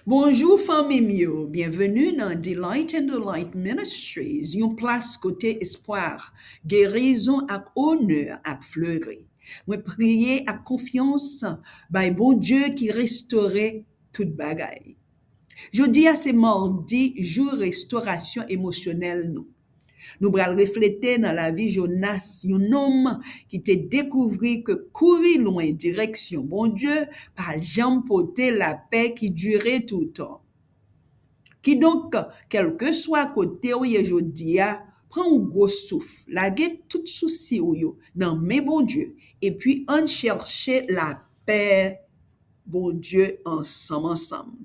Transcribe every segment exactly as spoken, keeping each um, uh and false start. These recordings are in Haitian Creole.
Bonjou fanmi m yo, byenveni nan Delight and Delight Ministries, yon plas kote espwa, gerizon ak onè ap fleri. Mwen priye ak konfyans bay Bondye ki restore tout bagay. Jodi a se madi, jou restorasyon emosyonèl nou. Nou pral reflete nan lavi Jonas, yon nonm ki te dekouvri ke kouri lwen direksyon Bondye pa janm pote lapè ki dire toutan. Kidonk, kèlkeswa kote w ye jodi a, pran yon gwo souf, lage tout sousi w yo nan men Bondye, epi ann chèche lapè Bondye ansanm ansanm.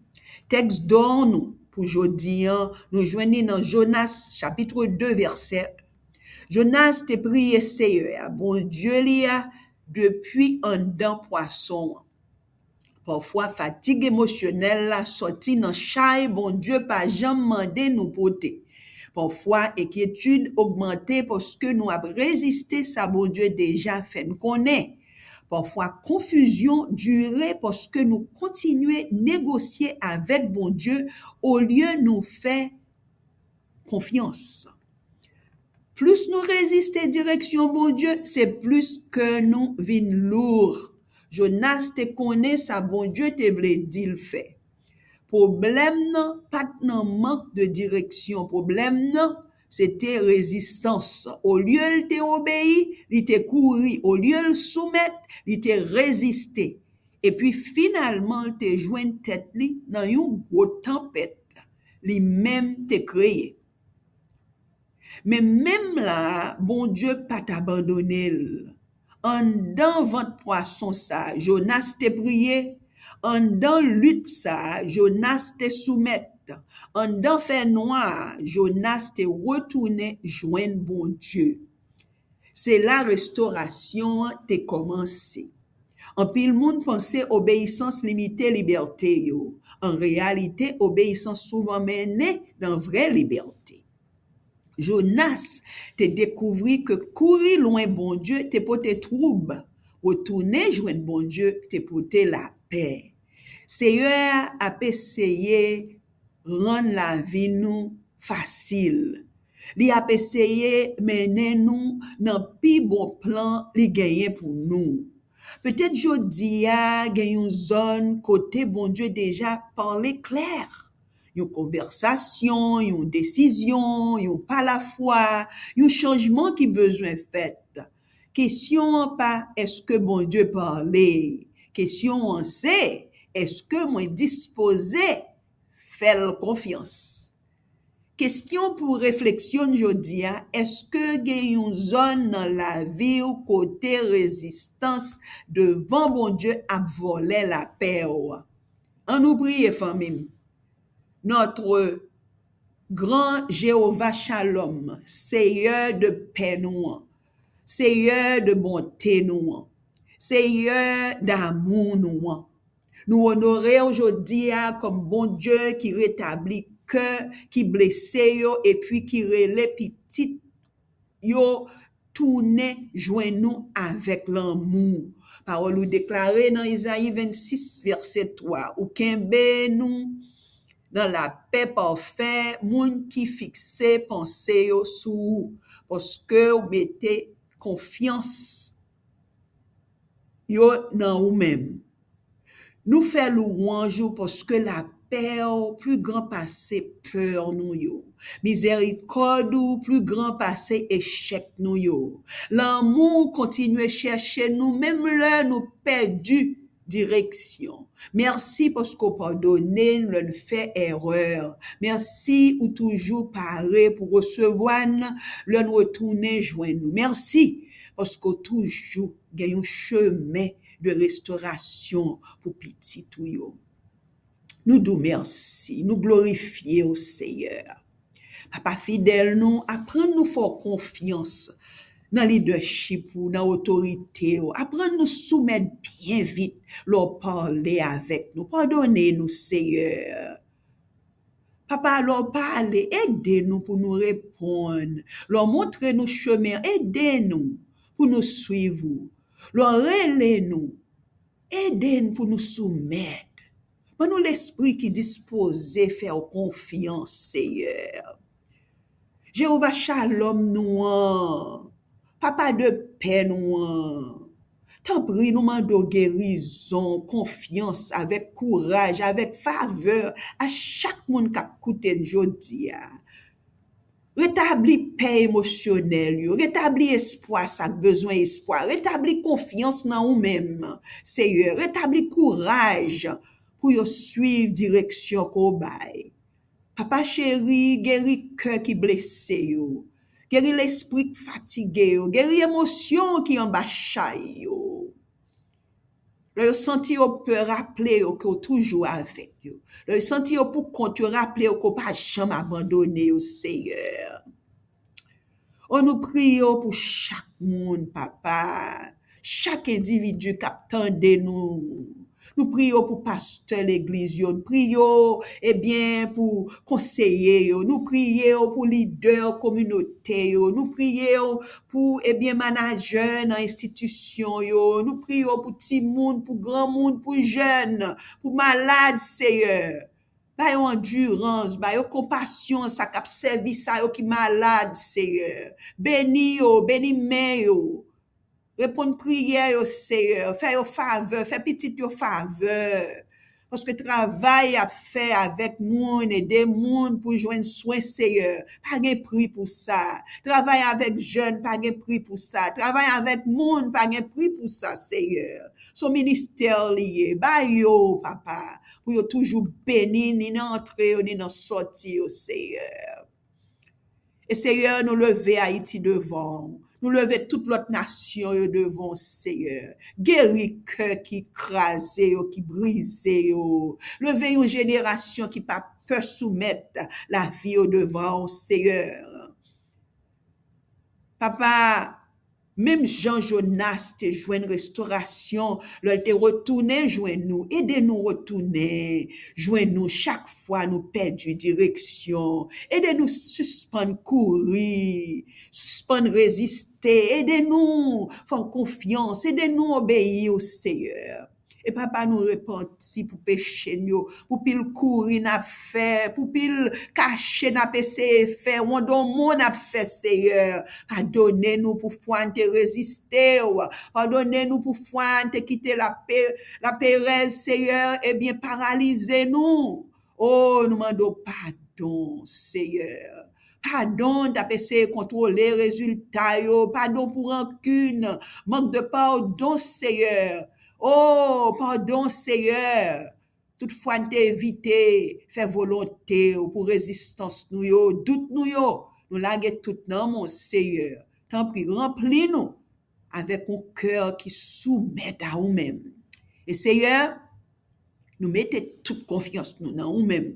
Tèks dò nou pou jodi a, nou jwenn li nan Jonas chapit de vèsè. Jonas te priye Seyè a, Bondye li a, depi anndan pwason an. Pafwa, fatig emosyonèl la sòti nan chay Bondye pa janm mande nou pote. Pafwa, enkyetid ogmante paske nou ap reziste sa Bondye deja fè n konnen. Pafwa, konfizyon dire paske nou kontinye negosye avèk Bondye olye nou fè konfyans. Plis nou reziste direksyon Bondye, se plis kè nou vin lou. Jonas te konnen sa Bondye te vle di l fè. Pwoblèm nan pa t nan mank de direksyon. Pwoblèm nan, se te rezistans. Olye l te obeyi, li te kouri. Olye l soumèt, li te reziste. Epi finalman, l te jwenn tèt li nan yon gwo tanpèt li menm te kreye. Men menm la a, Bondye pa t abandone l. Anndan vant pwason sa a, Jonas te priye. Anndan lit sa a, Jonas te soumèt. Anndan fènwa a, Jonas te retounen jwenn Bondye. Se la restorasyon an te kòmanse. Anpil moun panse obeyisans limite libète yo. An reyalite, obeyisans souvan mennen nan vrè libète. Jonas te dekouvri ke kouri lwen Bondye te pote twoub, retounen jwenn Bondye te pote lapè. Seyè a ap eseye rann lavi nou fasil. Li ap eseye mennen nou nan pi bon plan li genyen pou nou. Petèt jodi a gen yon zòn kote Bondye deja pale klè. Yon konvèsasyon, yon desizyon, yon pa lafwa, yon chanjman ki bezwen fèt. Kesyon an pa èske Bondye pale. Kesyon an se, èske mwen dispoze fè l konfyans? Kesyon pou refleksyon n jodi a, èske gen yon zòn nan lavi w kote rezistans devan Bondye ap vòlè lapè w? Ann nou priye, fanmi m. Notre grand Jéhovah Shalom, Seyè de pè nou an, Seyè de bonte nou an, Seyè damou nou an. Nou onore w jodi a kòm Bondye ki retabli kè ki blese yo epi ki rele pitit yo tounen jwenn nou avèk lanmou. Pawòl ou deklare nan Izayi vennsis, vèsè twa, ou kenbe nou nan lapè pafè moun ki fikse panse yo sou ou, paske w mete konfyans yo nan ou menm. Nou fè lwanj ou paske lapè w pli gran pase pè nou yo. Mizèrikòd ou pli gran pase echèk nou yo. Lanmou w kontinye chèche nou menm lè nou pèdi direksyon. Mèsi paske w padone n lè n fè erè. Mèsi ou toujou pare pou resevwa n lè n retounen jwenn ou. Mèsi paske w toujou gen yon chemen de restorasyon pou pitit ou yo. Nou di w mèsi, nou glorifye w, Seyè. Papa fidèl nou, aprann nou fè w konfyans nan lidèchip ou, nan otorite w. Aprann nou soumèt byen vit lè w pale avèk nou. Padone nou, Seyè. Papa, lè w pale, ede nou pou nou reponn. Lè w montre nou chemen an, ede nou pou nou swiv ou. Lè w rele nou, ede n pou nou soumèt. Ban nou lespri ki dispoze fè w konfyans, Seyè. Jewova Shalom nou an, Papa de pè nou an, tanpri, nou mande w gerizon, konfyans, avèk kouraj, avèk favè a chak moun k ap koute n jodi a. Retabli pè emosyonèl yo, retabli espwa sa k bezwen espwa, retabli konfyans nan ou menm, Seyè, retabli kouraj pou yo swiv direksyon ke w bay. Papa cheri, geri kè ki blese yo, geri lespri k fatige yo, geri emosyon ki anba chay yo. Lè yo santi yo pè, raple yo ke w toujou avèk yo. Lè yo santi yo pou kont yo, raple yo ke w pa janm abandone yo, Seyè. O, nou priye w pou chak moun, Papa. Chak endividi k ap tande nou. Nou priye w pou pastè legliz yo. Nou priye w, ebyen, pou konseye yo. Nou priye w pou lidè kominote yo. Nou priye w pou, ebyen, manajè nan enstitisyon yo. Nou priye w pou timoun, pou granmoun, pou jèn, pou malad, Seyè. Ba yo andirans, ba yo konpasyon, sa k ap sèvi sa yo ki malad, Seyè. Beni yo, beni men yo. Reponn priyè yo, Seyè. Fè yo favè, fè pitit yo favè. Paske travay y ap fè avèk moun, ede moun pou jwenn swen, Seyè, pa gen pri pou sa. Travay avèk jèn, pa gen pri pou sa. Travay avèk moun, pa gen pri pou sa, Seyè. Se yon ministè li ye. Ba yo, Papa, pou yo toujou beni, ni nan antre yo, ni nan sòti yo, Seyè. E Seyè, nou leve Ayiti devan w. Nou leve tout lòt nasyon yo devan w, Seyè. Geri kè ki kraze yo, ki brize yo. Leve yon jenerasyon ki pa pè soumèt lavi yo devan w, Seyè. Papa, menm jan Jonas te jwenn restorasyon lè l te retounen jwenn nou, ede nou retounen jwenn nou chak fwa nou pèdi direksyon. Ede nou sispann kouri, sispann reziste. Ede nou fè w konfyans. Ede nou obeyi w, Seyè. E Papa, nou repanti pou peche n yo, pou pil kouri n ap fè, pou pil kache n ap eseye fè, wondonmon n ap fè, Seyè. Padone nou pou fwa n te reziste w. Padone nou pou fwa n te kite lape-, laperèz, Seyè, ebyen, paralize nou. O, nou mande w padon, Seyè. Padon, n t ap eseye kontwole rezilta yo. Padon pou rankin, mank de padon, Seyè. O, padon, Seyè. Tout fwa n te evite fè volonte w pou rezistans nou yo, dout nou yo. Nou lage tout nan men w, Seyè. Tanpri, ranpli nou avèk yon kè ki soumèt a ou menm. E Seyè, nou mete tout konfyans nou nan ou menm.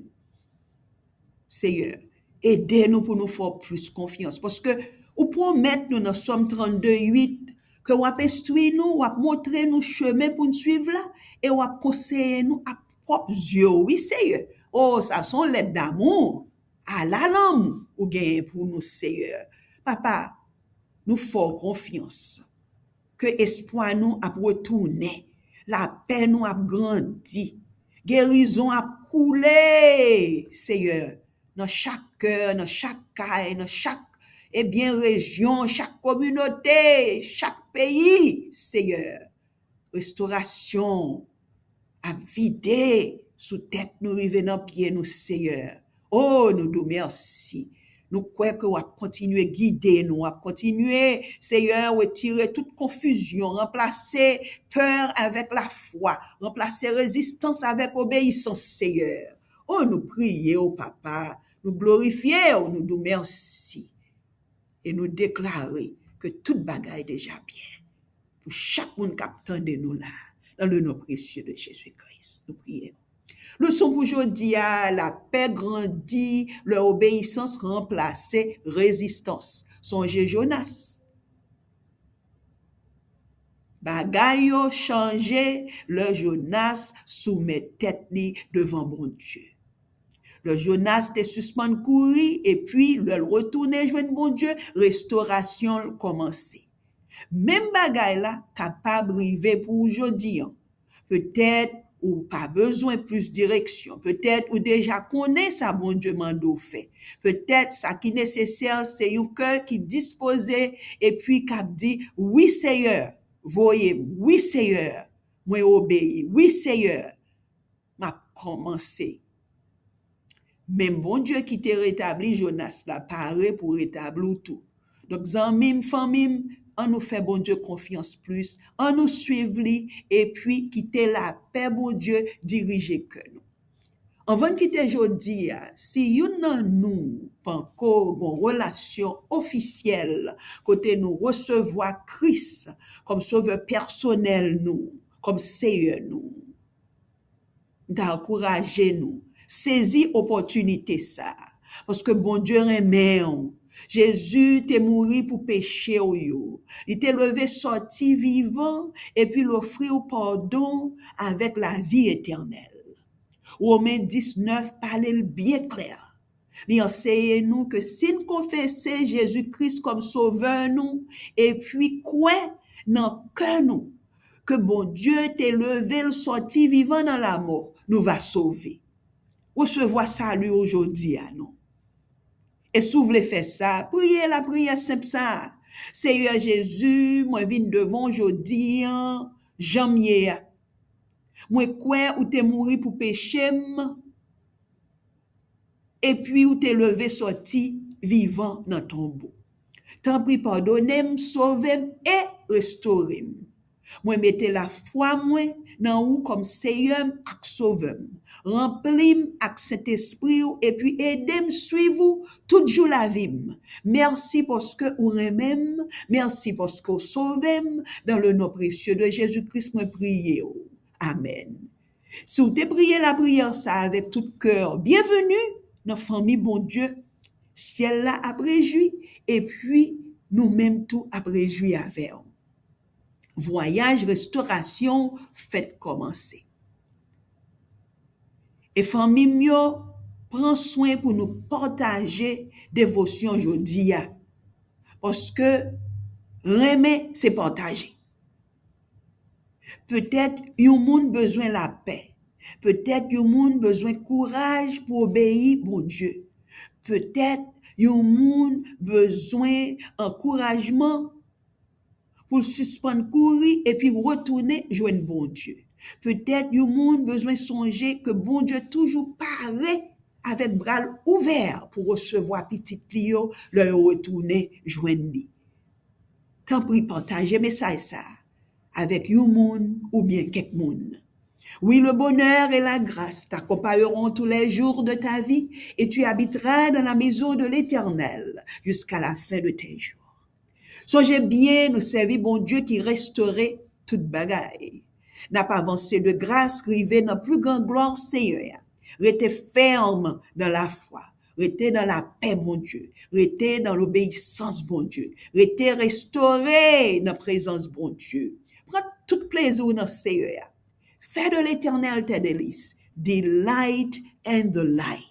Seyè, ede nou pou nou fè w plis konfyans. Paske ou pwomèt nou nan Sòm trannde uit ke w ap enstwi nou, w ap montre nou chemen pou n swiv la, e w ap konseye nou ak pwòp zye w, wi, Seyè. O, sa se yon lèt damou. Ala lanmou ou genyen pou nou, Seyè. Papa, nou fè w konfyans ke espwa nou ap retounen, lapè nou ap grandi, gerizon ap koule, Seyè, nan chak kè, nan chak kay, nan chak, ebyen, rejyon, chak kominote, chak peyi, Seyè. Restorasyon ap vide sou tèt nou rive nan pye nou, Seyè. O, nou di w mèsi. Nou kwè ke w ap kontinye gide nou, w ap kontinye, Seyè, retire tout konfizyon, ranplase pè avèk lafwa, ranplase rezistans avèk obeyisans, Seyè. O, nou priye w, Papa, nou glorifye w, nou di w mèsi. E nou deklare ke tout bagay deja byen pou chak moun k ap tande nou la, dans le nom précieux de Jésus-Christ, nou priye. Leson pou jodi a, lapè grandi lè obeyisans ranplase rezistans. Sonje Jonas. Bagay yo chanje lè Jonas soumèt tèt li devan Bondye. Lè Jonas te sispann kouri, epi lè l retounen jwenn Bondye, restorasyon l kòmanse. Menm bagay la kapab rive pou ou jodi an. Petèt, Ou pa bezwen plis direksyon. Petèt ou deja konnen sa Bondye mande w fè. Petèt sa ki nesesè se yon kè ki dispoze epi k ap di, "Wi, Seyè, voye m. Wi, Seyè, mwen obeyi. Wi, Seyè, m ap kòmanse." Men Bondye ki te retabli Jonas la pare pou retabli w tou. Donk, zanmi m, fanmi m, ann nou fè Bondye konfyans plis, ann nou swiv li, epi kite lapè Bondye dirije kè nou. Anvan n kite jodi a, si youn nan nou panko gon relasyon ofisyèl kote nou resevwa Kris kòm Sovè pèsonèl nou, kòm Seyè nou, m ta ankouraje nou, sezi opòtinite sa a, paske Bondye renmen w. Jezi te mouri pou peche w yo. Li te leve sòti vivan, epi l ofri w padon avèk lavi etènèl. Women diznèf pale l byen klè. Li anseye nou ke si n konfese Jezi Kris kòm Sovè nou, epi kwè nan kè nou ke Bondye te leve l sòti vivan nan lamò, nou va sove. Resevwa sali w jodi a, non. E si w vle fè sa, priye lapriyè senp sa a, "Seyè Jezi, mwen vin devan w jodi a, jan m ye a. Mwen kwè ou te mouri pou peche m, epi ou te leve sòti vivan nan tonbo. Tanpri padone m, sove m e restore m. Mwen mete lafwa mwen nan ou kòm Seyè m ak Sovè m. Ranpli m ak Sentespri w epi ede m swiv ou tout jou lavi m. Mèsi paske ou renmen m. Mèsi paske w sove m. Dans le nom précieux de Jésus-Christ, mwen priye w. Amèn." Si w te priye lapriyè sa avèk tout kè w, byenveni nan fanmi Bondye. Syèl la ap rejwi, epi nou menm tou ap rejwi avè w. Vwayaj restorasyon w fèk kòmanse. E fanmi m yo, pran swen pou nou pataje devosyon jodi a. Paske renmen, se pataje. Petèt yon moun bezwen lapè. Petèt yon moun bezwen kouraj pou obeyi Bondye. Petèt yon moun bezwen ankourajman pou l sispann kouri epi retounen jwenn Bondye. Petèt yon moun bezwen sonje ke Bondye toujou pare avèk bra l ouvè pou resevwa pitit li yo lè yo retounen jwenn li. Tanpri pataje mesaj sa a avèk yon moun oubyen kèk moun. Oui, le bonheur et la grâce t'accompagneront tous les jours de ta vie et tu habiteras dans la maison de l'Éternel jusqu'à la fin de tes jours. Sonje byen, nou sèvi Bondye ki restore tout bagay. N ap avanse de gras rive nan pli gran glwa Seyè a. Rete fèm nan lafwa. Rete nan lapè Bondye. Rete nan lobeyisans Bondye. Rete restore nan prezans Bondye. Pran tout plezi w nan Seyè a. Fais de l'Éternel tes délices. Delight in the light.